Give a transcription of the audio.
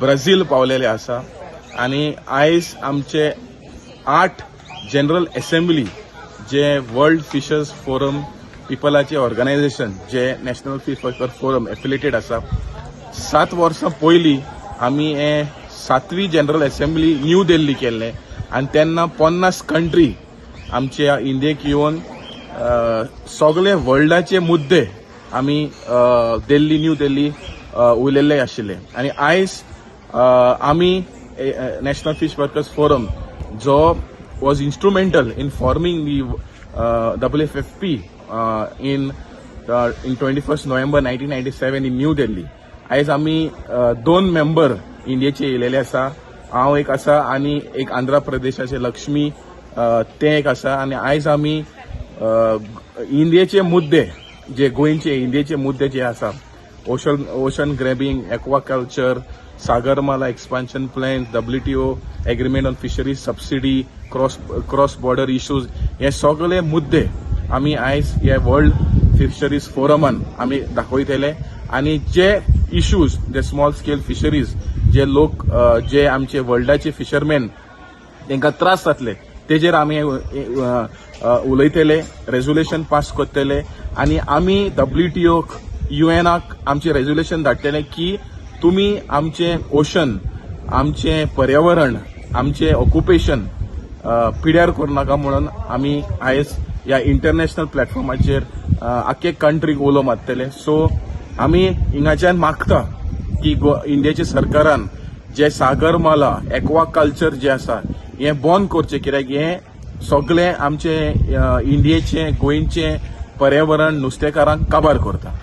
Brazil पावलेले आसा आनी आयज आमचे 8 जनरल एसेंब्ली जे वर्ल्ड फिशर्स फोरम पिपलाचे ऑर्गनायझेशन जे national fish worker forum affiliated आसा. 7 वर्सां पयलीं आमी हे सातवी जनरल एसेंब्ली न्यू दिल्ली केल्ले आनी तेन्ना 50 कंट्री आमच्या इंडियेक येवन सगळे वर्ल्डाचे मुद्दे आमी दिल्ली, न्यू दिल्ली उलयल्ले आशिल्ले. आनी आयज आमी नॅशनल फिश वर्कर्स फोरम जो was instrumental in forming the WFFP in 21st November 1997 in New Delhi. आयज आमी दोन मेंबर इंडियेचे येयलेले आसा. हांव एक आसा आनी एक आंध्र प्रदेशाचे लक्ष्मी ते एक आसा. आनी आयज आमी इंडियेचे मुद्दे जे गोंयचे इंडियेचे मुद्दे जे आसा, ocean grabbing, aquaculture, Sagarmala expansion plan, WTO agreement on fisheries subsidy, cross border issues, हे सगळे मुद्दे आमी आयज हे वर्ल्ड फिशरीज फोरमान आमी दाखयतले. आनी जे इश्यूज जे स्मॉल स्केल फिशरीज जे लोक जे आमचे वर्ल्डाचे फिशरमॅन तांकां त्रास जातले तेजेर आमी उलयतले, रेजोल्युशन पास करतले आनी आमी डब्ल्यूटीओक, युएनाक आमचे रेजोल्युशन धाडटले की तुमी आमचे ओशन, आमचे पर्यावरण, आमचे ऑक्युपेशन पिड्यार करूं नाका म्हणून आमी आयज ह्या इंटरनॅशनल प्लॅटफॉर्माचेर आख्खे कंट्रीक उलो मारतले. सो आमी हिंगाच्यान मागता की इंडियाच्या सरकारान जे सागरमाला एक्वाकल्चर जे आसा हें बंद करचें, कित्याक हें सगळें आमचे इंडियेचें, गोंयचें पर्यावरण, नुस्तेकारांक काबार करता.